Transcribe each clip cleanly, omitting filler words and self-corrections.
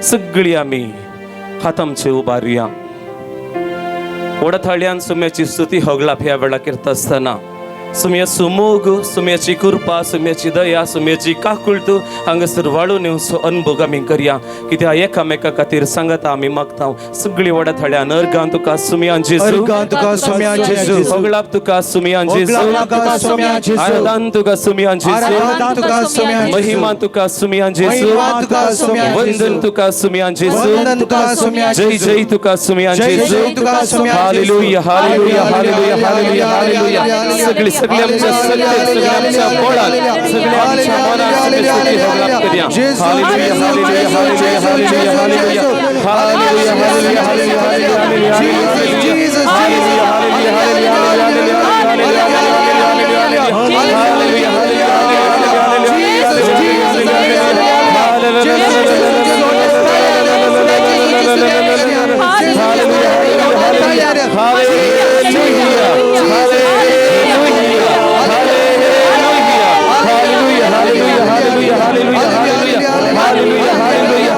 सगळीं आमी हात आमचे उबारुया. व्हडा थाळयान सुम्याची स्तुती होगलाप ह्या वेळा करता आसतना सुम्याचो मोग, सुम्याची कृपा, सुम्याची दया, सुम्याची काकुळट हांगासर वाडून येवचो अनुभव आमी करया. कित्याक एकामेका खातीर सांगता आमी मागता. सगळीं व्हडा थाळयान अर्गां तुका सुमयान जेजू. अर्गां तुका सुम्यान जेजू. होगलाप तुका सुमयान जेजू. होगलाप तुका सुम्यान जेजू. आराधन तुका सुमयान जेजू. आराधन तुका सुम्यान जेजू. महिमा तुका सुमयान जेजू. महिमा तुका सुम्यान जेजू. वंदन तुका सुमयान जेजू. वंदन तुका सुम्यान जय जेजू. जय तुका सुमयान जय जेजू. जय तुका सुम्यान जेजू. Hallelujah, hallelujah, hallelujah, hallelujah, hallelujah. सगळी सगळी आमच्या सत्तेत, सगळी आमच्या बळात, सगळी आमच्या मनात सगळी स्तुती होगलाप करया. Hallelujah, hallelujah, hallelujah, hallelujah, hallelujah, hallelujah, hallelujah, hallelujah, hallelujah,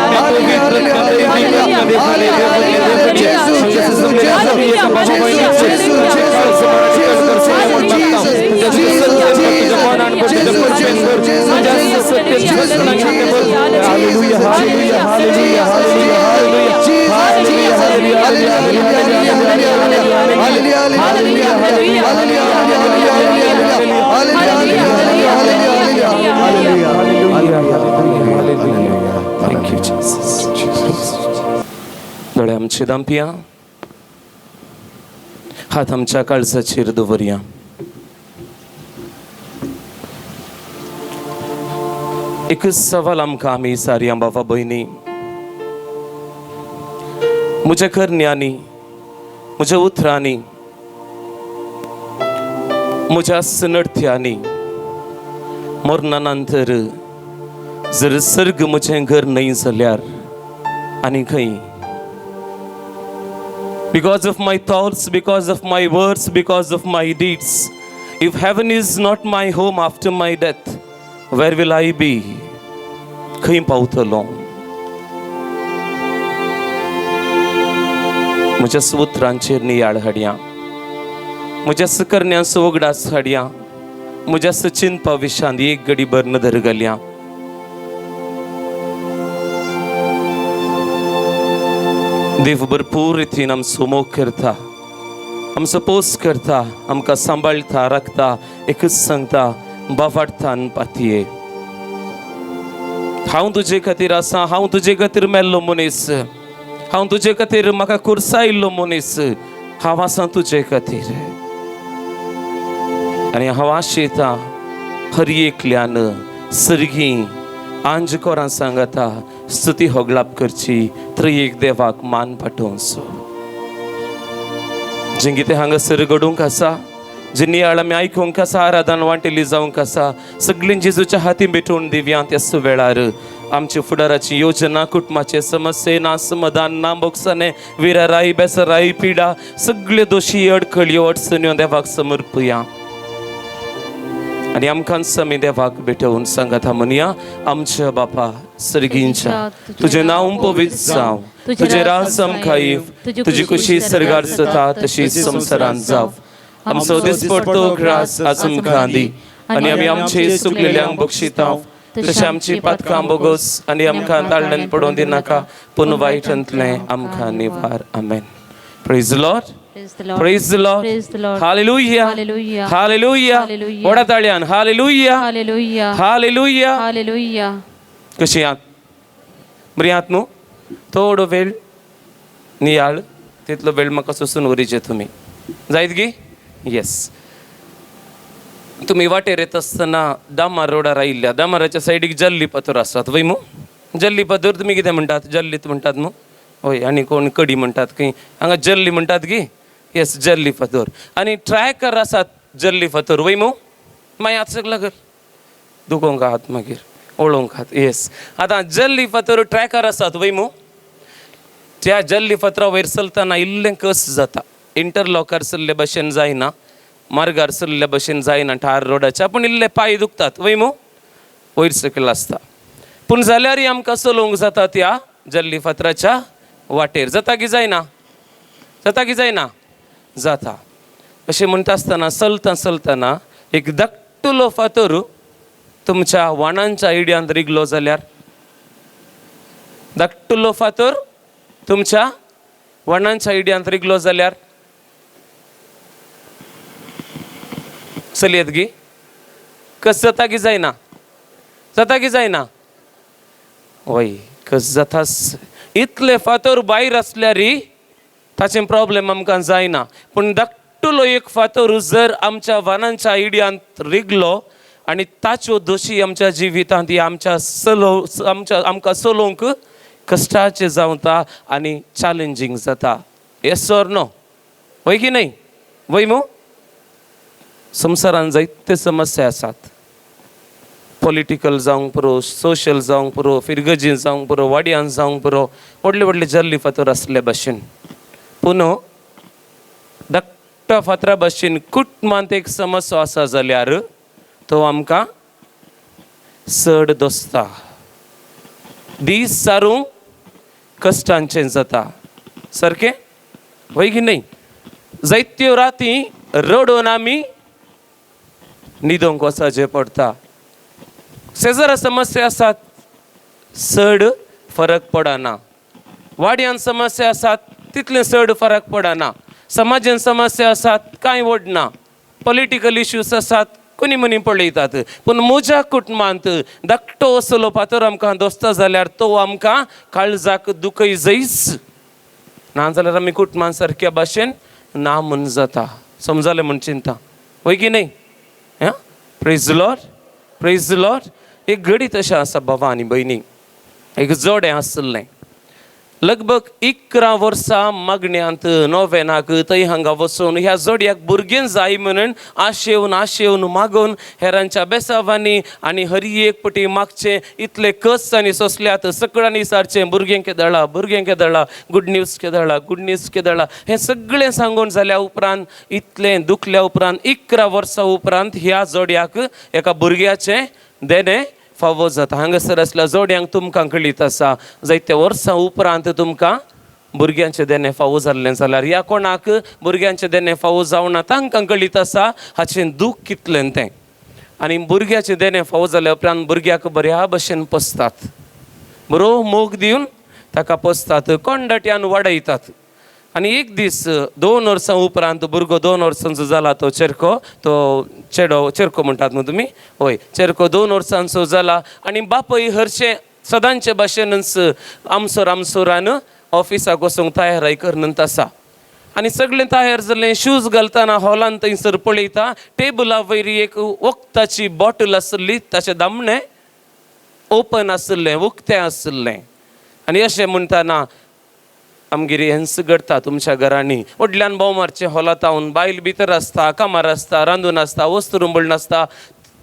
Jesus, hallelujah, hallelujah, hallelujah, hallelujah, hallelujah, hallelujah, Jesus, Jesus, Thank you, Jesus. दोळे आमचे दांपया, हात आमच्या काळजाचेर दवरया. एकच सवाल आमकां आमी सारया बाबा भयणी. म्हज्या करण्यांनी, म्हज्या उतरांनी, म्हज्या सनडत्यांनी मरणा नंतर जर सर्ग म्हजें घर न्हय जाल्यार आनी खंय? Because of my thoughts, because of my words, because of my deeds, if heaven is not my home after my death, where will I be? खंय पावतलो? म्हज्या उतरांचेर नियाळ हाडया, म्हज्या करण्यांचो उगडास हाडया, म्हज्या चिंतपा विशांत एक घडी भर नदर घालया. देव भरपूर रितीन आमचो मोग करता, आमचो पोस करता, आमकां सांबाळटा, राखता. एकूच सांगता, बावाडतान पातये, हांव तुजे खातीर आसा. हांव तुजे खातीर मेल्लो मनीस. हांव तुजे खातीर म्हाका कुर्सायल्लो मनीस. हांव आसा तुजे खातीर आनी हांव आशेता हर एकल्यान सर्गी आंज कोरां सांगता स्तुती होगलाप करची, त्रिएक देवाक मान पाठोवचो. जें कितें हांगासर घडूंक आसा, जे नियाळ आमी आयकूंक आसा, आराधन वांटेली जावंक आसा, सगळीं जेजूच्या हाती भेटोवन दिवया. त्याच वेळार आमच्या फुडाराची योजना, कुटुंबाचे समस्ये, ना समाधान, ना बोगसणे, विराराई, बेसराई, पिडा, सगळे दोशी, अडखळयो, अडचण्यो देवाक समर्पुया आनी आमकां आमी देवाक भेटोवन सांगता म्हणया. आमच्या बापा सर्गींच्या, तुजें नांव पवित्र जावं, तुजें राज आमकां येव, तुजी खुशी सर्गार जाता तशी संवसारांत जावं. आमचो दिसपडतो ग्रास आज आमकां दी आनी आमी आमचे चुकलेल्यांक बक्षिता तशें आमची पातकां बोगोस आनी आमकां ताळल्यान पडोवन दिनाका, पूण वायटांतलें आमकां निवार. आमेन. Praise Lord. Praise the Lord. Praise the Lord. Praise the Lord. Hallelujah. Hallelujah. Hallelujah. Hallelujah. व्हडा ताळयान hallelujah. Hallelujah. Hallelujah. Hallelujah. कशी आहात? बरी आहात न्हू? थोडो वेळ नियाळ, तितलो वेळ म्हाका सोसून उरीचे तुमी जायत गी? येस. तुमी वाटेर येता आसतना दामार रोडार आयिल्ल्या दामाराच्या सायडीक जल्ली पतोर आसात वय मू? जल्ली पतोर तुमी कितें म्हणटात? जल्लीत म्हणटात न्हू? हय. आनी कोण कडी म्हणटात खंय. हांगा जल्ली म्हणटात गी? येस, जल्ली फातोर आनी ट्रॅकर आसात जल्ली फातोर वय मू? मागीर हात सगळो कर, दुखोवंक हात, मागीर ओळोवंक हात. येस, आतां जल्ली फातर ट्रॅकर आसात वय मू? त्या जल्ली फातरा वयर चलतना इल्लें कस जाता. इंटरलॉकार चल्ले भशेन जायना, मार्गार चल्ले भशेन जायना ठार रोडाच्या, पूण इल्ले पांय दुखतात वय मू? वयर सकयल आसता. पूण जाल्यारय आमकां चलोवंक जाता त्या जल्ली फातराच्या वाटेर. जाता की जायना? जाता की जायना? जाता. अशें म्हणटा आसतना चलता चलतना एक धाकटुलो फातर तुमच्या वाणांच्या इड्यांत रिगलो जाल्यार, धाकटुलो फातर तुमच्या वाणांच्या इड्यांत रिगलो जाल्यार चलयत गी? कस जाता की जायना? जाता की जायना? वय, कस जाताच. इतले फातर भायर आसल्यारय ताचें प्रॉब्लेम आमकां जायना, पूण धाकटुलो एक फातर जर आमच्या वानांच्या इड्यांत रिगलो आनी ताच्यो दोशी आमच्या जिवितांत आमच्या चलो आमच्या आमकां चलोवंक कश्टाचें जावता आनी चॅलेंजींग जाता. येस ऑर नो? वय की न्हय? वय मू? संवसारान जायते समस्या आसात, पॉलिटिकल जावंक पुरो, सोशल जावंक पुरो, फिरगजीन जावंक पुरो, वाड्यान जावंक पुरो, व्हडले व्हडले जल्ली फातर आसले भाशेन. पूण धाकट्या फातरा भाशेन कुटुंबांत एक समस्या आसा जाल्यार तो आमकां चड दोसता, दीस सारूंक कश्टांचें जाता. सारकें वय की न्हय? जायत्यो राती रडोन आमी न्हिदोंक वचचें पडटा. शेजरा समस्या आसात, चड फरक पडना. वाड्यान समस्या आसात, तितलें चड फरक पडना. समाजान समस्या आसात, कांय व्हड ना. पॉलिटिकल इश्यूज आसात, कोणी मनी पळयतात. पूण म्हज्या कुटुंबांत धाकटो असलो फातर आमकां दोसता जाल्यार तो आमकां काळजाक दुखय जयच, ना जाल्यार आमी कुटुंबान सारक्या भाशेन ना म्हण जाता. समजलें म्हण चिंता, वय की न्हय? हां, प्रेज लॉर्ड, प्रेज लॉर्ड. एक घडी तशें आसा बाबा आनी भयणी, एक जोडें आसलें, लगभग 11 वर्सां मागण्यांत नोवेनाक थंय हांगा वचून ह्या जोडयाक भुरगें जाय म्हणून आशेवन आशेवन मागून हेरांच्या बेसावांनी आनी हरी एक पटी मागचें इतले कस आनी सोंसल्यात. सगळ्यांनी सारचें, भुरगें केदळा, भुरगें केदळा, गुड न्यूज केदळा, गुड न्यूज केदळा. हें सगळें सांगून जाल्या उपरांत, इतलें दुखल्या उपरांत, 11 वर्सां उपरांत ह्या जोडयाक एका भुरग्याचें देणें फावो जाता. हांगासर आसल्या जोड्यांक तुमकां कळीत आसा, जायत्या वर्सां उपरांत तुमकां भुरग्यांचें देणें फावो जाल्लें जाल्यार, ह्या कोणाक भुरग्यांचें देणें फावो जावना तांकां कळीत आसा हाचें दूख कितलें तें. आनी भुरग्याचें देणें फावो जाल्या उपरांत भुरग्याक बऱ्या भशेन पोसतात, बरो मोग दिवन ताका पोसतात, कोंडाट्यान वाडयतात. आनी एक दीस 2 वर्सां उपरांत भुरगो 2 वर्सांचो जाला, तो चेरको, तो चेडो, चेरको म्हणटात न्हू तुमी? हय, चेरको 2 वर्सांचो जाला आनी बापूय हरशें सदांचे भाशेनच आमसोर आमसोरान ऑफिसाक वचूंक तयाराय करून आसा. आनी सगळें तयार जालें, शूज घालतना हॉलान थंयसर पळयता, टेबला वयर एक वखदाची बॉटल आसली, ताचें दामणें ओपन आशिल्लें, उक्तें आशिल्लें. आनी अशें म्हणटना आमगेर हेंच घडटा तुमच्या घरांनी. व्हडल्यान भोव मारचें हॉलांत हांव, बायल भितर आसता, कामार आसता, रांदून आसता, वस्तू रुंबळ आसता.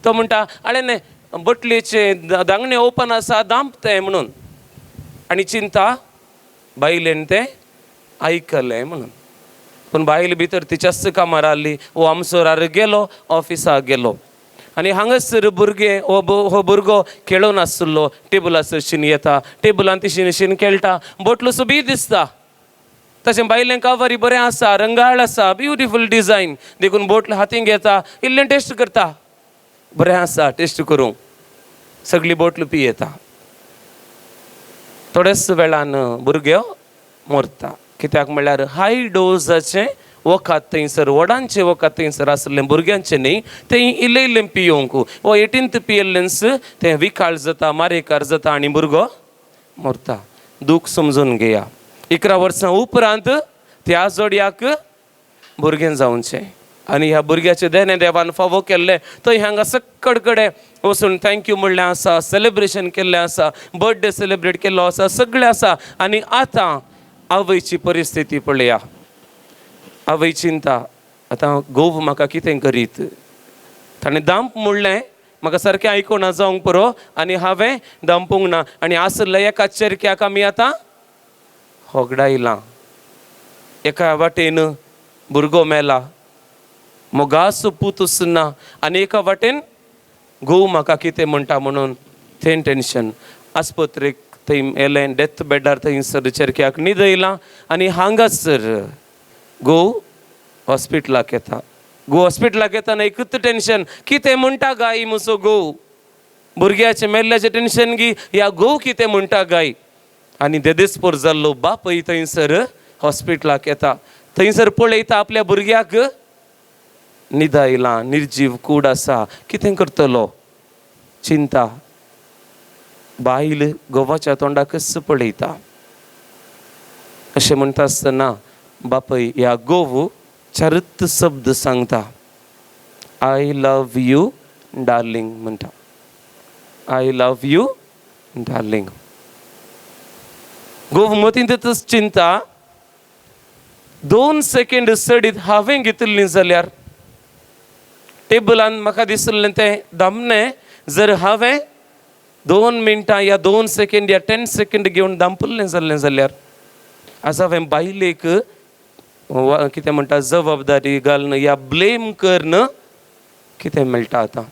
तो म्हणटा, आळे न्ही बोटलेचें दांगणें ओपन आसा, दांप तें म्हणून. आनी चिंता बायलेन तें आयकलें म्हणून. पूण बायल भितर तिच्याच कामार आहली. हो आमसोरार गेलो, ऑफिसाक गेलो. आनी हांगासर भुरगे हो हो भुरगो खेळून आसलो, टेबलाचेर शीन येता, टेबलान ती शीन शीन खेळटा, बोटलो बी दिसता. तशें बायलें कावारी बरें आसा, रंगाळ आसा, ब्युटिफूल डिजायन देखून बोटल हातीन घेता, इल्लें टेस्ट करता, बरें आसा टेस्ट करूंक, सगळी बोटल पियेता. थोड्याच वेळान भुरग्यो मरता. कित्याक म्हणल्यार हाय डोजाचें वखद थंयसर, व्हडांचें वखद थंयसर आसलें, भुरग्यांचें न्ही. तें इल्लें इल्लें पियोवंक वो एटीन्थ पियेल्लेंच तें विकाळ जाता, मारेकार जाता आनी भुरगो मरता. दूख समजून घेया. 11 वर्सां उपरांत त्या जोडयाक भुरगें जावचें आनी ह्या भुरग्याचें देणें देवान फावो केल्लें. थंय हांगा सक्कड कडेन वचून thank you म्हणलें आसा, सेलेब्रेशन केल्लें आसा, बर्थडे सेलेब्रेट केल्लो आसा, सगळें आसा. आनी आतां आवयची परिस्थिती पळया. आवय चिंता, आतां घोव म्हाका कितें करीत? ताणें दांप म्हणलें, म्हाका सारकें आयकुना जावंक पुरो आनी हांवें दांपूंक ना आनी आसलें एका चेरक्याक आमी आतां होगडायलां. एका वाटेन भुरगो मेला, मोगासो पूत ना, आनी एका वाटेन घोव म्हाका कितें म्हणटा म्हणून थंय टेंशन. आस्पत्रेक थंय येलें, डेथ बेडार थंयसर चेरक्याक न्हिदयलां आनी हांगासर घोव हॉस्पिटलाक येता. घोव हॉस्पिटलाक येताना एकूच टेन्शन, कितें म्हणटा गाय म्हजो घोव, भुरग्याचें मेल्ल्याचें टेन्शन गी ह्या घोव कितें म्हणटा गाय. आनी देदेस्पोर जाल्लो बापूय थंयसर हॉस्पिटलाक येता. थंयसर पळयता आपल्या भुरग्याक न्हिदयलां, निर्जीव कूड आसा, कितें करतलो चिंता. बायल घोवाच्या तोंडाकच पळयता. अशें म्हणटा आसतना बापूय ह्या घोव चारूच शब्द सांगता, I love you darling म्हणटा, I love you darling. घोव मतींतच चिंता, 2 सेकेंड चडीत हांवें घेतिल्ली जाल्यार टेबलान म्हाका दिसलें तें दामणें, जर हांवें 2 मिनटां या 2 सेकेंड या 10 सेकेंड घेवन दामपुल्लें जाल्लें जाल्यार आज हांवें बायलेक कितें म्हणटा जबाबदारी घालून या ब्लेम करून कितें मेळटा आतां.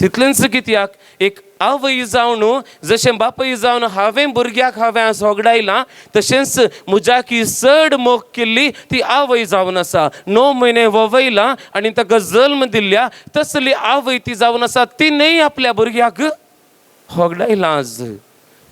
तितलेंच कित्याक एक आवय जावन जशें बापूय जावन हांवें भुरग्याक हांवें होगडायलां तशेंच म्हज्याकी चड मोग केल्ली ती आवय जावन आसा. 9 म्हयने ववयलां आनी ताका जल्म दिल्ल्या तसली आवय ती जावन आसा, तिणें आपल्या भुरग्याक होगडायलां आज.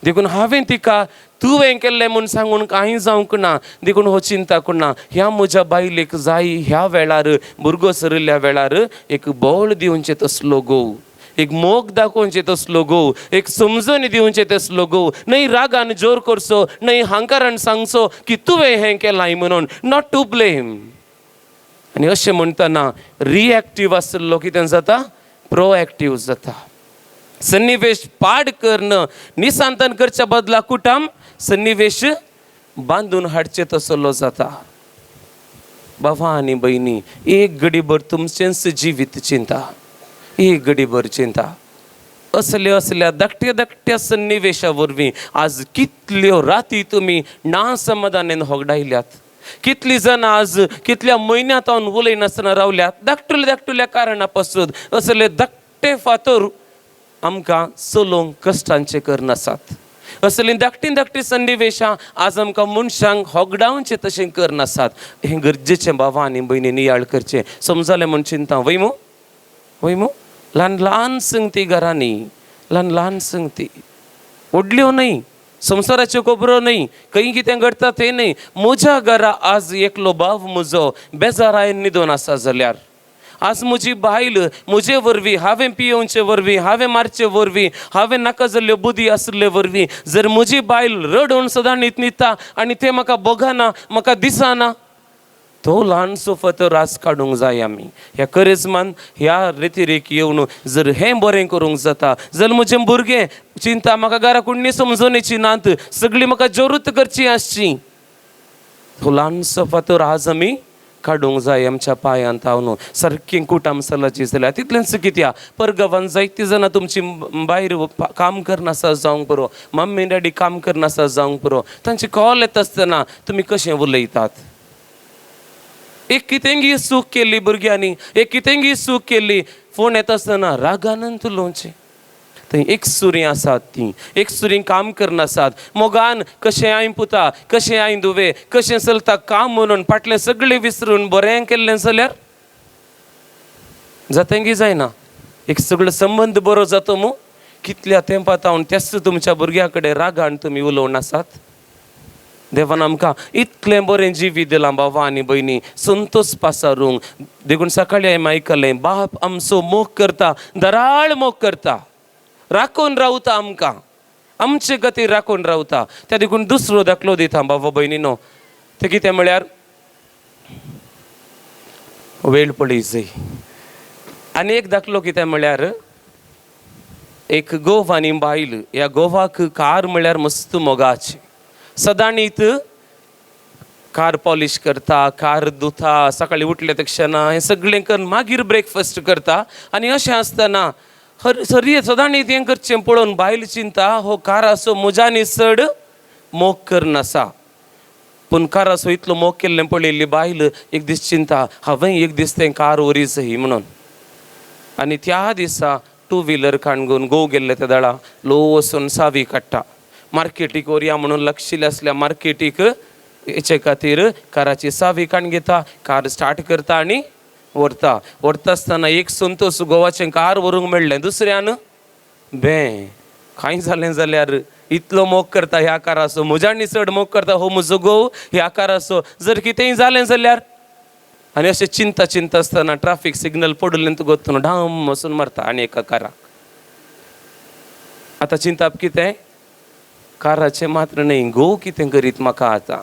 देखून हांवें तिका तुवें केल्लें म्हूण सांगून कांय जावंक ना, देखून हो चिंता करना. ह्या म्हज्या बायलेक जाय ह्या वेळार भुरगो सरिल्ल्या वेळार एक बळ दिवचें तसलो घोव, एक मोग दाखोवचें तसलो घोव, एक समजणी दिवचें तसलो घोव, न्हय रागान जोर करचो, न्हय हांकारान सांगचो की तुवें हें केलां म्हणून, not to blame. आनी अशें म्हणटना रिएक्टीव आशिल्लो कितें जाता, प्रोएक्टीव जाता. सन्निवेश पाड करून निसांतन करच्या बदला कुटाम सन्निवेश बांदून हाडचे तसलो जाता. बाबा आनी भयणी, एक घडीभर तुमचेंच जिवीत चिंता, एक घडीभर चिंता. असल्या असल्या धाकट्या धाकट्या सन्निवेशा वरवीं आज कितल्यो राती तुमी ना समाधानान होगडायल्यात, कितली जाणां आज कितल्या म्हयन्यांत उलयनासतना रावल्यात धाकटुल्या धाकटुल्या कारणा पासून. असले धाकटे फातर आमकां चलोवंक कश्टांचे करनासात. असलीं धाकटीं धाकटीं सन्निवेशां आज आमकां मनशांक होगडावचें तशें करनासात. हें गरजेचें बाबा आनी भयणी नियाळ करचें. समजलें म्हूण चिंता वय मू, वय मू. ल्हान ल्हान संगती घरांनी, ल्हान ल्हान संगती, व्हडल्यो न्हय, संवसाराच्यो खबरो न्हय, खंय कितें घडटा तें न्हय. म्हज्या घरा आज एकलो भाव म्हजो बेजारायन न्हिदोन आसा जाल्यार, आज म्हजी बायल म्हजे वरवीं, हांवें पियोवचे वरवीं, हांवें मारचे वरवीं, हांवें नाका जाल्ल्यो बुद्धी आशिल्ले वरवीं जर म्हजी बायल रडून सदां न्हीद न्हिदता आनी तें म्हाका बोगाना, म्हाका दिसना, तो ल्हानसो फातर आज काडूंक जाय आमी. ह्या करिज्मान ह्या रितिरेक येवन जर हें बरें करूंक जाता, जर म्हजें भुरगें चिंता म्हाका घरा कोणी समजोवणेची नात, सगळीं म्हाका जोरूत करची आसची, तो ल्हानसो फातर आज आमी काडूंक जाय आमच्या पांयांत हांव. सारकीं कुटाम सलाची जाल्यार तितलेंच कित्याक परगांवान जायतीं जाणां तुमची भायर काम करनासा जावंक पुरो, मम्मी डॅडी काम करनासा जावंक पुरो, तांचे कॉल येता आसतना तुमी कशें उलयतात. एक कितेंगी चूक केल्ली भुरग्यांनी, एक कितेंगी चूक केल्ली, फोन येता आसतना रागानंद उलोवचें. थंय एक सुरी आसात, ती एक सुरी काम करनासात, मोगान कशें हांवें पुता, कशें हांवें धुवे, कशें चलता काम म्हणून फाटलें सगळें विसरून बरें केल्लें जाल्यार जातेंगी जायना. एक सगळो संबंद बरो जातो मू. कितल्या तेंपा तावन त्याच तुमच्या भुरग्यां कडेन रागान तुमी उलोवन आसात. देवान आमकां इतलें बरें जिवीत दिलां बाबा आनी भयणी, संतोष पासारूंक. देखून सकाळीं हांवें आयकलें, बाप आमचो मोग करता, दराळ मोग करता, राखून रावता आमकां, आमचे खातीर राखून रावता. त्या देखून दुसरो दाखलो दिता बाबा भयणीनो, तें कितें म्हळ्यार वेळ पळय जय. आनी एक दाखलो कितें म्हळ्यार एक गोव आनी बायल. ह्या गोवाक कार म्हळ्यार मस्त मोगाचें, सदांनीत कार पॉलिश करता, कार धुता, सकाळीं उठले तक्षणा हें सगळें करून मागीर ब्रेकफास्ट करता. आनी अशें आसतना हर सरी सदांनी तें करचें पळोवन बायल चिंता, हो काराचो म्हज्यानी चड मोग करनासा. पूण काराचो इतलो मोग केल्लें पळयल्ली बायल एक दीस चिंता, हांवें एक दीस तें कार वरी जाय म्हणून. आनी त्या दिसा टू व्हिलर काणगून घोव गेल्ले ते दळा लो वचून सावी काडटा मार्केटीक व्हरया म्हणून लक्षिल्लें आसल्या मार्केटीक हेचे खातीर काराची सावी काडून घेता, कार स्टार्ट करता आनी व्हरता. व्हरता आसतना एक संतोष घोवाचें कार व्हरूंक मेळ्ळें, दुसऱ्यान बें कांय जालें जाल्यार इतलो मोग करता ह्या काराचो, म्हज्यानी चड मोग करता हो म्हजो घोव ह्या काराचो, जर कितेंय जालें जाल्यार. आनी अशें चिंता चिंता आसतना ट्राफीक सिग्नल पडलें तुका ढाम वचून मारता आनी एका काराक. आतां चिंताप कितें काराचें मात्र न्हय, घोव कितें करीत म्हाका आतां,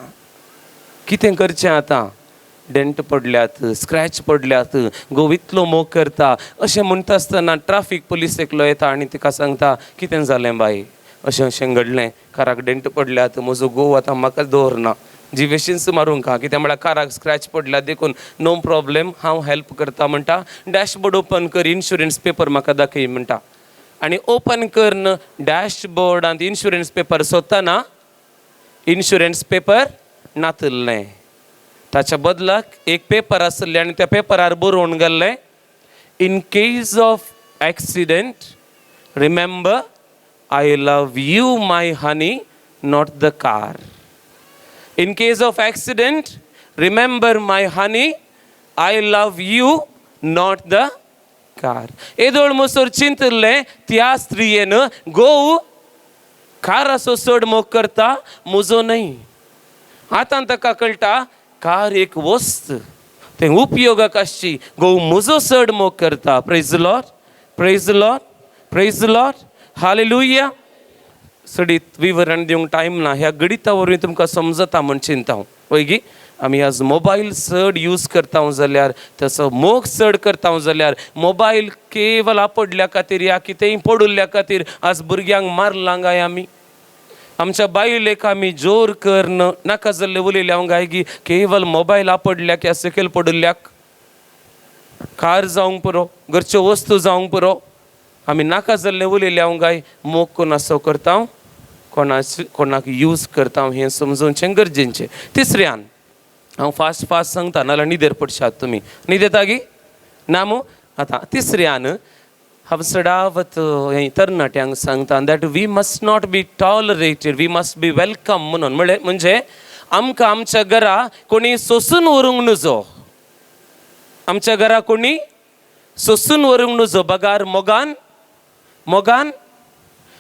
कितें करचें आतां, डेंट पडल्यात, स्क्रॅच पडल्यात, घोव इतलो मोग करता. अशें म्हणटा आसतना ट्राफीक पुलीस एकलो येता आनी तिका सांगता कितें जालें बाय, अशें अशें घडलें, काराक डेंट पडल्यात, म्हजो घोव आतां म्हाका दवरना, जिवेशींच मारूंक हा, कित्याक म्हळ्यार काराक स्क्रॅच पडल्यात देखून नो प्रॉब्लेम हांव हेल्प करता म्हणटा. डॅशबोर्ड ओपन कर, इन्शुरन्स पेपर म्हाका दाखय म्हणटा. आनी ओपन करून डॅशबोर्डांत इन्शुरन्स पेपर सोदतना इन्शुरन्स पेपर नातिल्लें, ताच्या बदलाक एक पेपर आसलें आनी त्या पेपरार बरोवन गेल्लें, in case of accident remember I love you my honey not the car. In case of accident remember my honey I love you not the car. येदोळ मोसोर चिंतलें त्या स्त्रियेन, घोव काराचो चड मोग करता म्हजो न्हय. आतां ताका कळटा कार एक वस्त, तें उपयोगाक आसची, घोव म्हजो चड मोग करता. Praise Lord, praise Lord, praise Lord, hallelujah. सडीत विवरण दिवंक टायम ना, ह्या गणिता वरवीं तुमकां समजता म्हण चिंता हांव. वय गी आमी आज मोबायल चड यूज करता जाल्यार, तसो मोग चड करता जाल्यार, मोबायल केवल आपडल्या खातीर या कितेंय पडुल्ल्या खातीर आज भुरग्यांक मारलां काय आमी, आमच्या बायलेक आमी जोर करून नाका जाल्लें उलयल्या हांव काय की केवल मोबायल आपडल्याक या सकयल पडिल्ल्याक, कार जावंक पुरो, घरच्यो वस्तू जावंक पुरो, आमी नाका जाल्लें उलयल्या हांव काय मोग कोणाचो करता, कोणाच कोणाक यूज करता हें समजोवचें गरजेचें. तिसऱ्यान हांव फास्ट फास्ट सांगता नाल्यार न्हिदेर पडशात तुमी, न्हिदेता गी ना मू. आतां तिसऱ्यान हांव चडावत हें तरणाट्यांक सांगता that we must not be tolerated, we must be welcome म्हणून. म्हळ्यार म्हणजे आमकां आमच्या घरा कोणी सोसून व्हरूंक नुजो, आमच्या घरा कोणी सोसून व्हरूंक नुजो, बगार मोगान मोगान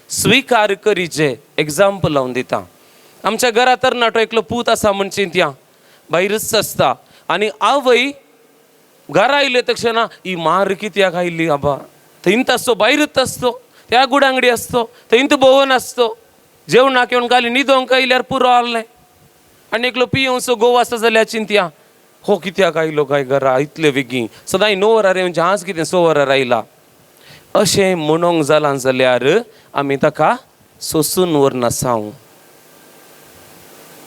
स्विकार करीचे. एग्जाम्पल हांव दिता, आमच्या घरा तरणाटो एकलो पूत आसा म्हण चिंतया, भायरच आसता आनी आवय घरा आयले तक्षणा ही मार कित्याक आयली आबा, थंयत आसतो, भायरच आसतो, त्या गुडांगडी आसतो, थंयत भोंवन आसतो, जेवणाक येवन घाली न्हिदोंक आयल्यार पुरो आहलें. आनी एकलो पियोवचो घोव आसा जाल्यार चिंतया हो कित्याक आयलो काय घरा इतले बेगीन, सदांय 9 वरार येवन आज कितें 6 वरार आयला, अशें म्हणूंक जालां जाल्यार आमी ताका सोसून व्हरनासांव.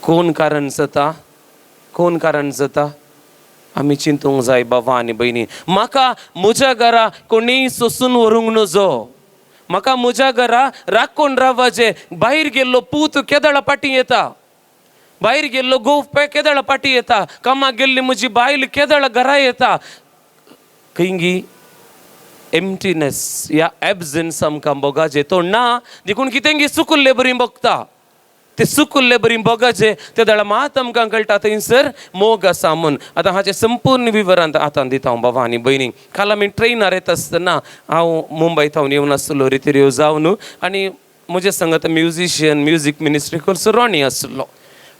कोण कारण जाता, कोण कारण जाता आमी चिंतूंक जाय बाबा आनी भयणी. म्हाका म्हज्या घरा कोणीय सोसून व्हरूंक नजो, म्हाका म्हज्या घरा राखून रावपाचें. भायर गेल्लो पूत केदळा फाटीं येता, भायर गेल्लो घोव केदळा फाटीं येता, कामाक गेल्ली म्हजी बायल केदळा घरा येता. खंयगी एम्प्टीनेस या एब्जन्स आमकां भोगाचें, तो ना देखून कितेंगी चुकुल्ले बरी भोगता, ते सुकुल्ले बरी भोगाचे ते दळा मात आमकां कळटा थंयसर मोग आसा म्हूण. आतां हाचें संपूर्ण विवरण आतां दिता हांव बाबा आनी भयणीक. काल आमी ट्रेनार येता आसतना हांव मुंबय थावन येवन आसलो रितिरेव जावन, आनी म्हजे संगत म्युजिशियन म्युजीक मिनिस्ट्री करचो रॉनी आसलो.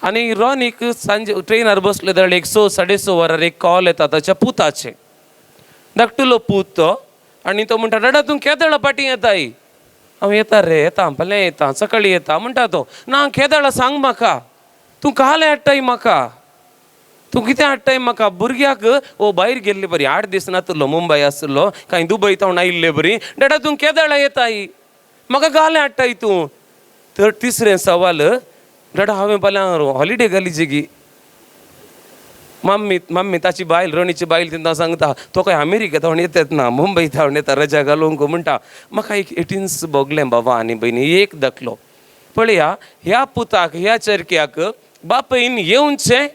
आनी रॉनीक सांजे ट्रेनार बसले जाल्यार एक 6 साडे 6 वरार एक कॉल येता ताच्या पुताचें, धाकटुलो पूत तो, आनी तो म्हणटा डाडा तूं केदळा फाटीं येताय? हांव येता रे, येता फाल्यां येता, सकाळीं येता म्हणटा तो. ना केदळा सांग म्हाका, तूं काल हाडटाय म्हाका, तूं कितें हाडटाय म्हाका? भुरग्याक ओ भायर गेल्ले बरी 8 दीस नातलो मुंबय आसलो, कांय दुबय थावन आयिल्ले बरी, डाडा तूं केदळा येताय म्हाका, गाले हाडटाय तूं? तर तिसरें सवाल, डाडा हांवें फाल्यां हॉलिडे घाली गी. मम्मी मम्मी ताची बायल रणीची बायल तिंका सांगता तो काय अमेरिका थावन येतात ना, मुंबय थावन येता रजा घालूंक म्हणटा. म्हाका एक एटीन्स भोगलें बाबा आनी भयणी, एक दाखलो पळया, ह्या पुताक ह्या चरक्याक बापयन येवचें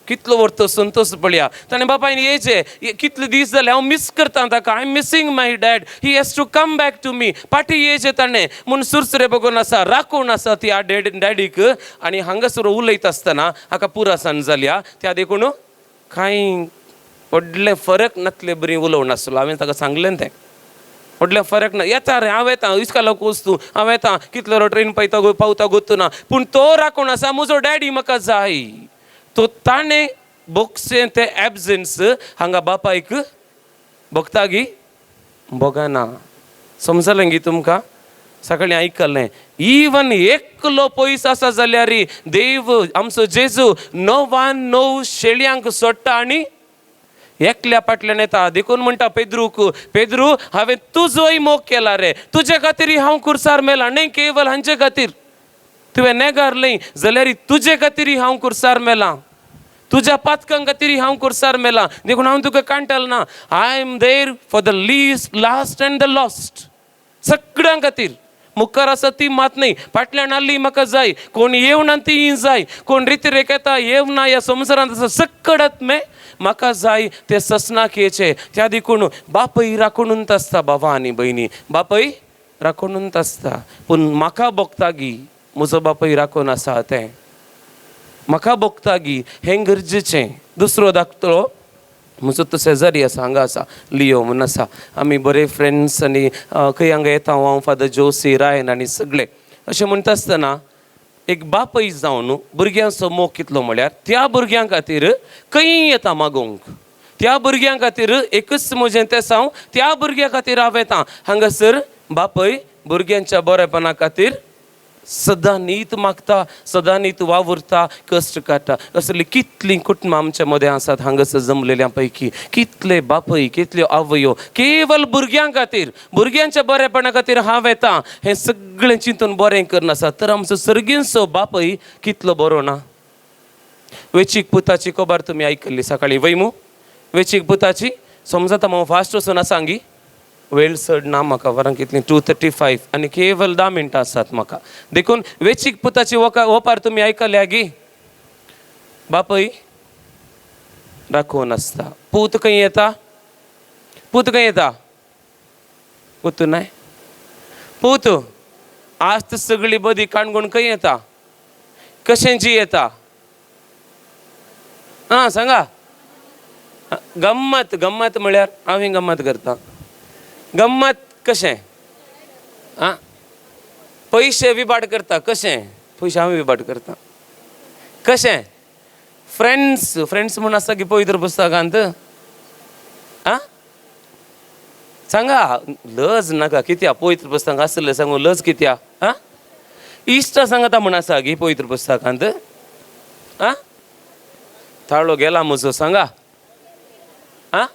कितलो व्हरतो संतोष पळया. ताणें बापायन येयचें, कितले दीस जाले हांव मीस करता ताका. I am missing my dad, he has to come back to me. फाटीं येयचें ताणें म्हूण सुरसुरे बगून आसा, राखून आसा ती डॅडीक. आनी हांगासर उलयता आसतना हाका पुरासान जाल्या त्या देखून कांय व्हडलें फरक नासले बरी उलोवण आसलो. हांवें ताका सांगलें तें व्हडलें फरक ना, येता रे हांव येता, इस्कालाक वच तूं, हांव येता, कितलो रो ट्रेन पळयता गो पावता गोत्तू ना. पूण तो राखून आसा, म्हजो डॅडी म्हाका जाय. तो ताणें भोगचें तें एबजन्स हांगा बापायक भोगता गी भोगना. समजलें गी तुमकां? सकाळीं आयकलें, इवन एकलो पयस आसा जाल्यार देव आमचो जेजू 99 शेळयांक सोडटा आनी एकल्या फाटल्यान येता. देखून म्हणटा पेद्रूक, पेद्रू हांवें तुजोय मोग केला रे, तुजे खातीर हांव कुर्सार मेला, न्हय केवल हांचे खातीर. तुवें नेगारलें जाल्यार तुजे खातीर हांव कुर्सार मेला, तुज्या पातकां खातीर हांव कुर्सार मेला, देखून हांव तुका कांटल ना. I am there for the least, last and the lost. सगळ्यां खातीर मुखार आसा ती मात न्हय, फाटल्यान आसली म्हाका जाय, कोण येवना ती जाय, कोण रिती येता येवना ह्या संवसारांत आसा सकळत मे म्हाका जाय ते ससनाक येचे. त्या देखून बापय राखूनच आसता बाबा आनी भयणी, बापय राखूनच आसता. पूण म्हाका भोगता गी म्हजो बापय राखून आसा तें म्हाका भोगता गी हें गरजेचें. दुसरो धाकटो म्हजो तो शेजारी आसा, हांगा आसा, लियो म्हूण आसा. आमी बरे फ्रेंड्स आनी खंय हांगा येता हांव, फादर जोसी रायन आनी सगळे. अशें म्हणटा आसतना एक बापय जावन भुरग्यांचो मोग कितलो म्हळ्यार त्या भुरग्यां खातीर खंय येता मागोवंक, त्या भुरग्यां खातीर एकूच म्हजें तें हांव त्या भुरग्यां खातीर हांव येता. हांगासर बापय भुरग्यांच्या बरेपणा खातीर सदां नीत मागता, सदां नीत वावुरता, कश्ट काडटा. असलीं कितलीं कुटुंबां आमच्या मदें आसात हांगासर जमलेल्या पैकी, कितले बापय कितल्यो आवयो केवल भुरग्यां खातीर, भुरग्यांच्या बरेपणा खातीर हांव येता हें सगळें चिंतून बरें करून आसा. तर आमचो सर्गींचो बापय कितलो बरो ना. वेचीक पुताची खबर तुमी आयकल्ली सकाळीं वय मू? वेचीक पुताची समजता हांव फास्ट वचून आसा गी, वेळ चड ना म्हाका, वरां कितलीं 2:35 आनी केवल 10 मिनटां आसात म्हाका. देखून वेचीक पुताची ओपार तुमी आयकल्या गी? बापय राखून आसता. पूत खंय येता? पूत खंय येता? पूत नाय, पूत आज सगळी बदी काणकोण खंय येता? कशें जी येता? आं सांगा. गम्मत, गम्मत म्हळ्यार हांव गम्मत करता. गम्मत कशें? आं पयशे विबाड करता. कशें पयशे हांव विबाड करता? कशें? फ्रेंड्स, फ्रेंड्स म्हूण आसता की पवित्र पुस्तकांत? आं सांगा, लज नाका. कित्या पवित्र पुस्तक आसलें सांगू लज कित्या? आं इश्टा सांगता म्हूण आसा गी पवित्र पुस्तकांत? आं ताळो गेला म्हजो, सांगा. आं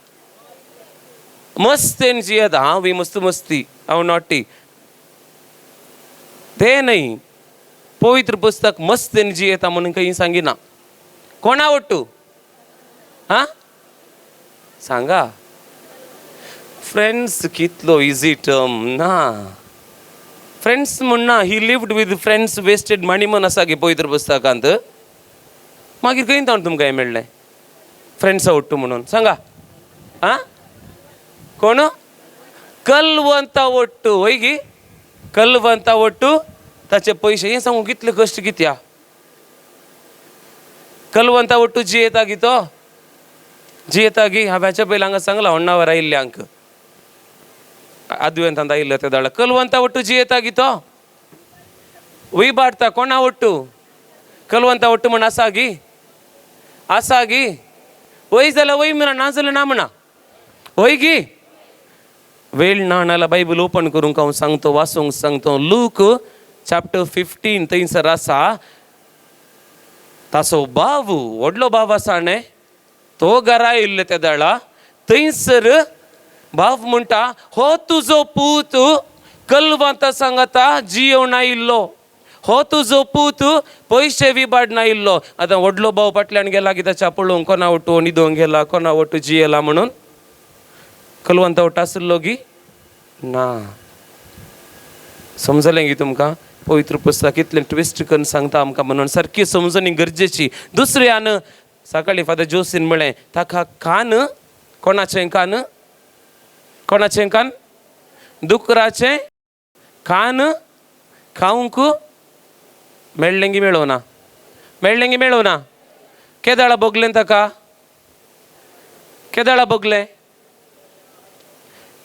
मस्तेन जियेता हांव बी मस्त मस्ती, हांव नॉटी तें न्हय. पवित्र पुस्तक मस्तेन जियेता म्हणून खंय सांगिना. कोणा आवडटू? आं सांगा. फ्रेंड्स कितलो इजी टर्म ना फ्रेंड्स म्हण ना. He lived with friends, wasted money म्हण आसा गे पवित्र पुस्तकांत. मागीर खंय ताण तुमकां हें मेळ्ळें फ्रेंड्स आवडटू म्हणून? सांगा. आं कोण कलवंता वट्टू वय गी? कलवंता वट्टू ताचे पयशे हें सांगू कितले कश्ट कित्या कलवंता वट्टू जियेता गी तो जियेता गी? हांवें पयलीं हांगा सांगलां होण्णावर आयिल्ल्यांक, आदवेंतांत आयिल्ले ते दाडा. कलवंता वट्टू जियेता गी तो विबाडता कोणा वट्टू? कलवंता वट्टू म्हण आसा गी? आसा गी? वय जाल्यार वय म्हणा, ना जाल्यार ना म्हणा. वय गी? वेळ ना नाल्यार बायबल ओपन करूंक हांव सांगतो, वाचूंक सांगतो. लूक चॅप्टर 15 थंयसर आसा. ताचो भाव, व्हडलो भाव आसा न्ही, तो घरा आयिल्लो त्या दाळा. थंयसर भाव म्हणटा, हो तुजो पूत कलवंता सांगता जियोवन आयिल्लो, हो तुजो पूत पयशे विबाड आयिल्लो. आतां व्हडलो भाव फाटल्यान गेला की ताच्या पळोवंक कोणा वटू न्हिदोंक गेला, कोणा वटू जियेला म्हणून. कलवंता वट आसलो गी ना? समजलें गी तुमकां? पवित्र पुस्तक कितलें ट्विस्ट करून सांगता आमकां म्हणून सारकी समजणी गरजेची. दुसऱ्यान सकाळीं फादर जोसीन म्हळें ताका कान, कोणाचें कान, कोणाचें कान, दुकराचें कान खावंक मेळ्ळें गी मेळोना, मेळ्ळें गी मेळोना? केदाळा भोगलें ताका, केदाळा भोगलें?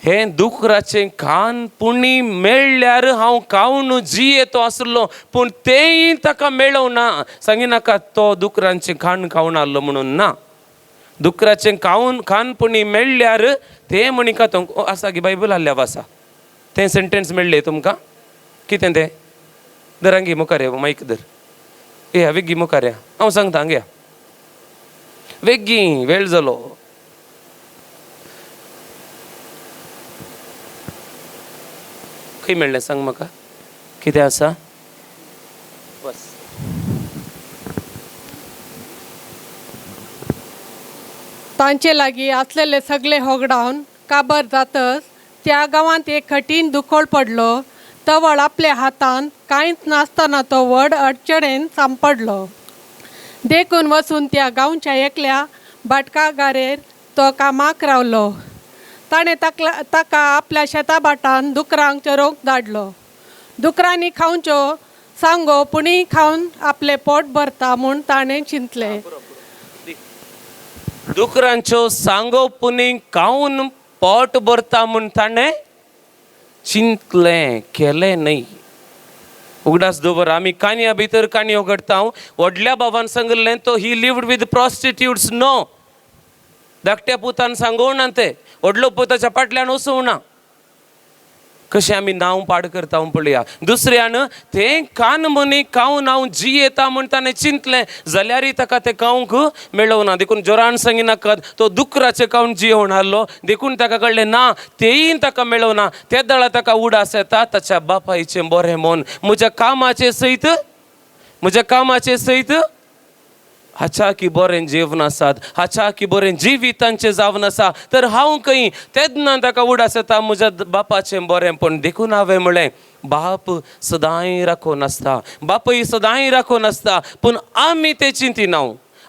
हें दुकराचें कान पुणी मेळ्ळ्यार हांव खावन जियेतो आसलो, पूण तेंय ताका मेळोना. सांगिनाका तो दुकरांचें खाण खावन आहलो म्हणून ना, दुकराचें खावन खान पुणी मेळ्ळ्यार तें म्हणी खातो. आसा गी बायबल आहल्या आसा तें सेंटेन्स मेळ्ळें तुमकां? कितें तें? धर हांगी मुखार या, मायक धर, या वेगीं मुखार या, हांव सांगता हांगा या वेगीं, वेळ जालो. खंय मेळ्ळें सांग म्हाका, कितें आसा? बस. तांचे लागीं आसलेले सगळे होगडावन काबर जातच त्या गांवांत एक कठीण दुकळ पडलो. तवळ आपल्या हातांत कांयच नासतना तो व्हड अडचणेन सांपडलो. देखून वचून त्या गांवच्या एकल्या भाटकागारेर तो कामाक रावलो. ताणें ताका आपल्या शेता भाटान दुकरांक चरोवंक धाडलो. दुकरांनी खावच्यो सांगो पुणी खावन आपलें पोट भरता म्हूण ताणें चिंतलें. दुकरांच्यो सांगो पुणी खावन पोट भरता म्हूण ताणें चिंतलें, केलें न्हय. उगडास दवर, आमी काणया भितर काणयो घडटा. व्हडल्या बाबान सांगिल्लें तो he lived with prostitutes. No, धाकट्या पुतान सांगोवना तें, व्हडलो पुताच्या फाटल्यान वचूंक ना. कशें आमी नांव पाड करता पळया. दुसऱ्यान तें कान मनी खावन हांव जियेता म्हूण ताणें चिंतलें, जाल्यारय ताका तें खावंक मेळोवना. देखून जोरान सांगिनाकात तो दुकराचें खावन जियोवन आहलो, देखून ताका कळ्ळें ना तेंय ताका मेळोवना. ते दळा ताका उडास येता ताच्या बापायचें बरें मन, म्हज्या कामाचें सयत, म्हज्या कामाचें सयत हाच्या की बरें जेवण आसात, हाच्या की बरें जिवितांचें जावन आसा, तर हांव खंय? तेन्ना ताका उडास येता म्हज्या बापाचें बरें. पण देखून हांवें म्हळें बाप सदांय राखून आसता, बापूय सदांय राखून आसता, पूण आमी तें चिंतिना,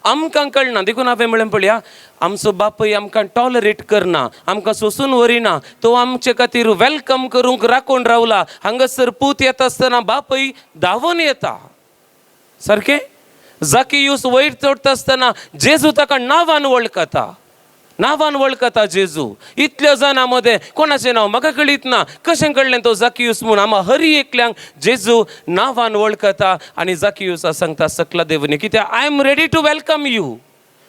आमकां कळना. देखून हांवें म्हळें पळया, आमचो बापूय आमकां टॉलरेट करना, आमकां सोंसून व्हरिना, तो आमचे खातीर welcome करूंक राखून रावला. हांगासर पूत येता आसतना बापूय धांवून येता. सारकें जाकियूस वयर चडटा आसतना जेजू ताका नांवान वळखता, नांवान वळखता जेजू. इतल्या जाणां मदें कोणाचें नांव म्हाका कळीत ना, कशें कळ्ळें तो जाकियूस म्हूण? आमा हरी एकल्यांक जेजू नांवान वळखता आनी जाकियूसा सांगता सकला देवनी, कित्याक I am ready to welcome you,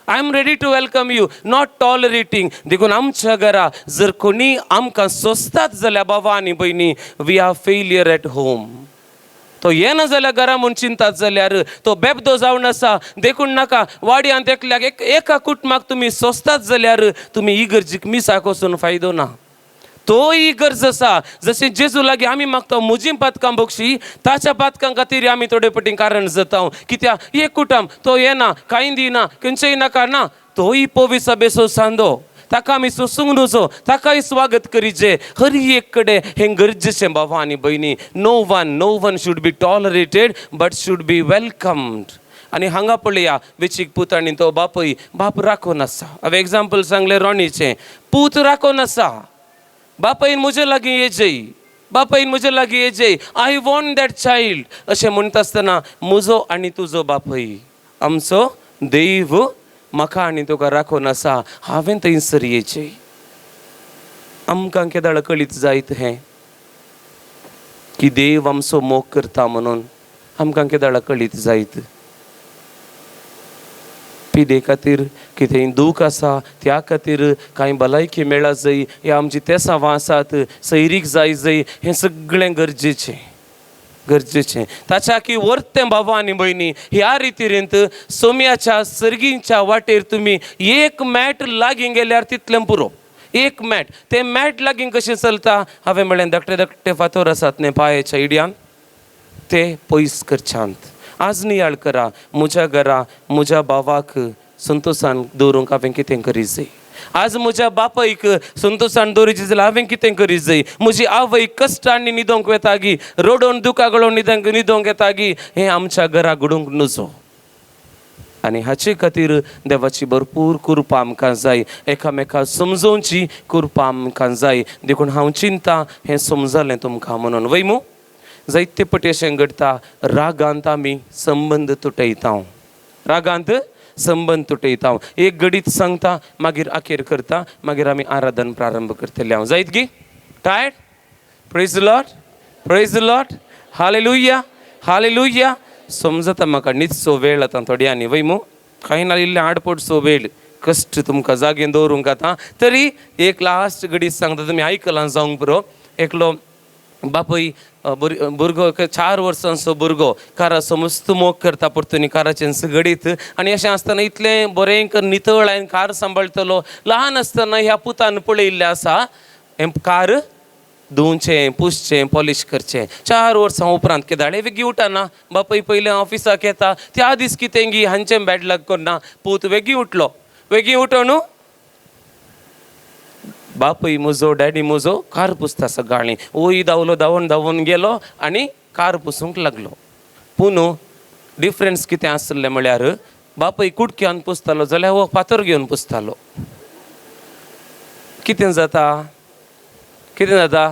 I am ready to welcome you, not tolerating. देखून आमच्या घरा जर कोणी आमकां सोंसतात जाल्यार बाबा आनी भयणी, we are failure at home. तो येना जाल्यार घरा म्हूण चिंतात जाल्यार तो बेबदो जावन आसा. देखून नाका वाड्यांत एकल्याक एका कुटुंबाक तुमी सोंसतात जाल्यार तुमी इगर्जीक मिसाक वचून फायदो ना. तोय गरज आसा. जशें जेजू लागीं आमी मागता म्हजी पातकां बक्षी, ताच्या पातकां खातीर आमी थोडे पटी कारण जाता. कित्याक एक कुटुंब तो येना, कांय दिना, खंयचेय नाका ना, तोय पोविसा बेसो सांदो, ताका आमी सोसूंक नजो, ताकाय स्वागत करीचे. हर एक कडेन हें गरजेचें बाबा आनी भयणी. No one, no one should be tolerated but should be welcomed. आनी हांगा पळया वेचीक पूत आनी तो बापूय, बाप राखून आसा. हांवें एग्जाम्पल सांगलें रोनीचें, पूत राखून आसा, बापायन म्हजे लागीं येजय, बापायन म्हजे लागीं येजय, I want that child अशें म्हणटा आसतना म्हजो आनी तुजो बापूय आमचो देव म्हाका आनी तुका राखून आसा, हांवें थंयसर येचें. आमकां केदाळ कळीत जायत हें की देव आमचो मोग करता म्हणून? आमकां केदाळ कळीत जायत? पिडे खातीर कितेंय दूख आसा त्या खातीर कांय भलायकी मेळा जाय, या आमची तेसावां आसात सैरीक जाय जाय, हें सगळें गरजेचें, गरजेचें. ताच्या की वर्तें बाबा आनी भयणी, ह्या रितीरेंत सोम्याच्या सर्गींच्या वाटेर तुमी एक मॅट लागीं गेल्यार तितलें पुरो. एक मॅट, तें मॅट लागीं कशें चलता? हांवें म्हळें धाकटे धाकटे फातोर आसात न्ही पांयाच्या इड्यान, ते पयस करच्यांत. आज नियाळ करा, म्हज्या घरा म्हज्या भावाक संतोशान दवरूंक हांवें कितें करी जाय? आज म्हज्या बापायक संतोशान दवरिची जाल्यार हांवें कितें करी जाय? म्हजी आवय कश्टांनी न्हिदोंक वेता गी, रडोवन दुकां गळोवन न्हिदोंक येता गी? हें आमच्या घरा घडूंक नजो. आनी हाचे खातीर देवाची भरपूर कृपा आमकां जाय, एकामेका समजोवची कृपा आमकां जाय. देखून हांव चिंता हें समजलें तुमकां म्हणून वय मू. जायते पटी अशें घडटा, रागांत आमी संबंद तुटयता, रागांत संबंद तुटयता. एक घडीत सांगता, मागीर अखेर करता, मागीर आमी आराधन प्रारंभ करतले. हांव जायत गी tired? Praise Lord, praise Lord, hallelujah, hallelujah. समजता म्हाका न्हिदचो वेळ आतां थोड्यांनी वय मू, कांय ना इल्लें आडपडचो वेळ, कश्ट तुमकां जागेन दवरूंक आतां. तरी एक लास्ट घडीत सांगता, तुमी आयकलां जावंक पुरो. एकलो बापूय भुरगो 4 वर्सांचो भुरगो काराचो मस्त मोग करता, परतून काराचें घडीत. आनी अशें आसतना इतलें बरें कर नितळ आनी कार सांबाळटलो. ल्हान आसतना ह्या पुतान पळयिल्लें आसा, हें कार धुवचें, पुसचें, पॉलीश करचें. 4 वर्सां उपरांत केदाळे वेगीं उठना, बापूय पयलें ऑफिसाक येता. त्या दीस कितें गी हांचें बॅड लक करना, पूत वेगीं उठलो. वेगीं उठोन बापूय म्हजो, डॅडी म्हजो कार पुसता सकाळीं. वय धांवलो, धांवून धांवून गेलो आनी कार पुसूंक लागलो. पूण डिफरन्स कितें आसलें म्हळ्यार, बापूय कुडक्यान पुसतालो जाल्यार हो फातर घेवन पुसतालो. कितें जाता, कितें जाता,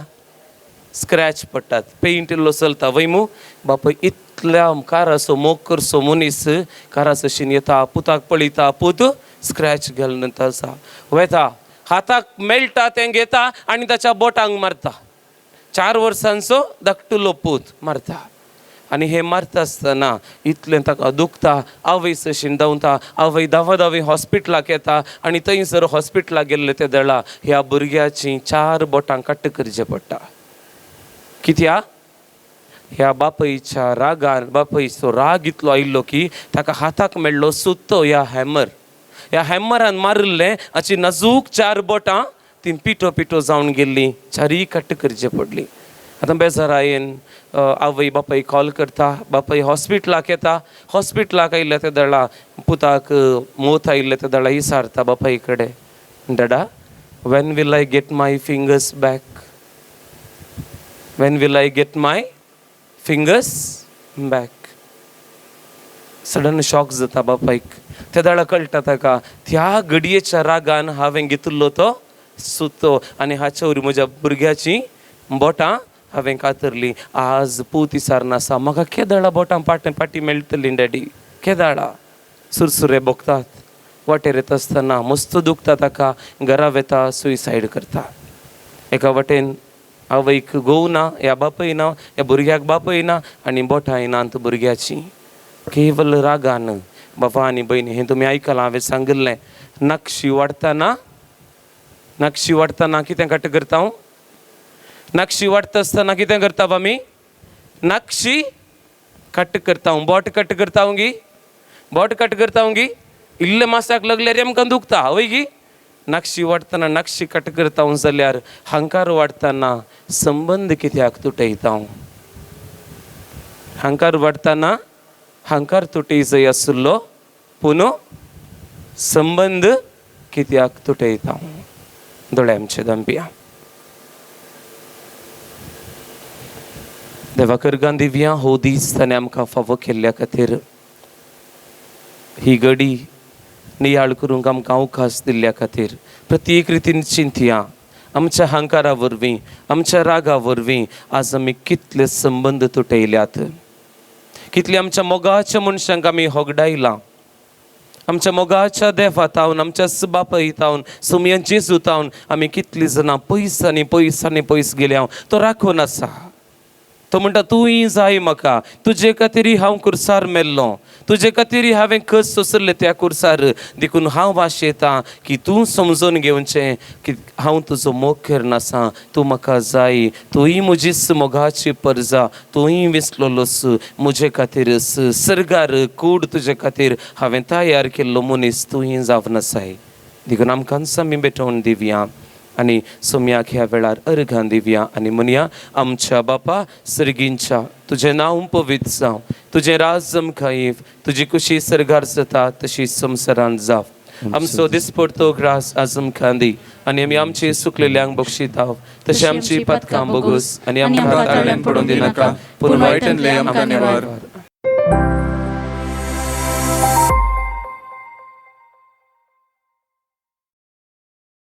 स्क्रॅच पडटात, पेंट इल्लो चलता वय मू. बापूय इतल्या काराचो मोग करचो मनीस काराचो शीन येता, पुताक पळयता, पूत स्क्रॅच घालून आसा. वेता, हाताक मेळटा तें घेता आनी ताच्या बोटांक मारता. 4 वर्सांचो धाकटुलो पूत मारता. आनी हे मारता आसतना इतलें ताका दुखता. आवय सशीन धांवता, आवय धांवा धांवी हॉस्पिटलाक येता आनी थंयसर हॉस्पिटलाक गेल्ले ते दळा ह्या भुरग्याचीं 4 बोटां कट्ट करचें पडटा. कित्याक? ह्या बापयच्या रागान, बापयचो राग इतलो आयिल्लो की ताका हाताक मेळ्ळो सुत्तो ह्या हॅमर, ह्या हॅमरान मारिल्लें. हाची नाजूक 4 बोटां ती पिठो पिठो जावन गेल्लीं, 4 कट्ट करचे पडली. आतां बेजारायेन आवय बापाय कॉल करता, बापाय हॉस्पिटलाक येता. हॉस्पिटलाक आयिल्ले ते दळा पुताक मोत आयिल्ले ते दळा विचारता बापाय कडेन, डॅडा, when will I get my fingers back? When will I get my fingers back? Sudden shock जाता बापायक. त्या दाळा कळटा ताका, त्या घडयेच्या रागान हांवें घेतिल्लो तो सुतो आनी हाचे वरवीं म्हज्या भुरग्याची बोटां हांवें कातरली. आज पूत विचारना आसा म्हाका, केदाळा बोटां पाट पाटी मेळटली डॅडी, केदाळा? सुरसुरे भोगतात वाटेर येता आसतना, मस्त दुखता ताका, घरा वेता, सुयसायड करता. एका वाटेन आवयक घोव ना, ह्या बापूय ना, ह्या भुरग्याक बापूय ना आनी बोटांय नात भुरग्याची, केवल रागान. बाबा आनी भयणी, हें तुमी आयकलां, हांवें सांगिल्लें. नक्षी वाडटना, नक्षी वाडटना कितें कट करता हांव? नक्षी वाडटा आसतना कितें करता आमी? नक्षी कट करता हांव, बोट कट करता हांव गी, बोट कट करता हांव गी. इल्लें मासाक लागल्यार आमकां दुखता वय गी. नक्षी वाडटना नक्षी कट करता हांव जाल्यार हांकार वाडटना संबंद कित्याक तुटयता हांव? हांकार वाडटना हांकार तुटय जाय आशिल्लो, पूण संबंद कित्याक तुटयता हांव? दोळे आमचे दंपिया. देवाकर गांधी हो दीस ताणें आमकां फावो केल्ल्या खातीर, ही घडी नियाळ करूंक आमकां अवकाश दिल्ल्या खातीर, प्रत्येक रितीन चिंतया. आमच्या हांकारा वरवीं, आमच्या रागा वरवीं आज आमी कितले संबंद तुटयल्यात, कितले आमच्या मोगाच्या मनशांक आमी होगडायलां. आमच्या मोगाच्या देवा तावन, आमच्या बापाय तावन, सुमयान जेजू तावन आमी कितलीं जाणां पयस आनी पयस आनी पयस गेल्या. तो राखून आसा. तो म्हणटा, तूंय जाय म्हाका, तुजे खातीर हांव कुर्सार मेल्लो, तुजे खातीर हांवें कस सोंसले त्या कुर्सार, देखून हांव आशेतां की तूं समजून घेवचें की हांव तुजो मोग करनासा, तूं म्हाका जाय, तूंय म्हजीच मोगाची परजा, तूंय विसलोलोस म्हजे खातीर, सर्गार कूड तुजे खातीर हांवें तयार केल्लो मनीस तूंय जावन आसाय. देखून आमकांच आमी भेटोवन दिवया आनी सोम्याक ह्या वेळार अर्घां दिवया आनी म्हणया, आमच्या बापा सर्गींच्या, तुजें नांव पवित्र जावं, तुजें राज आमकां येव, तुजी कुशी सर्गार जाता तशी संवसारांत जावं. आमचो दिसपडतो ग्रास आज आमकां दी आनी आमी आमचे सुकलेल्यांक बक्षिताव तशें आमची पदकां बोगूस आनी आमकां ताळ्यान पडून दिनाका, पूण वायटांतलें आमकां निवार.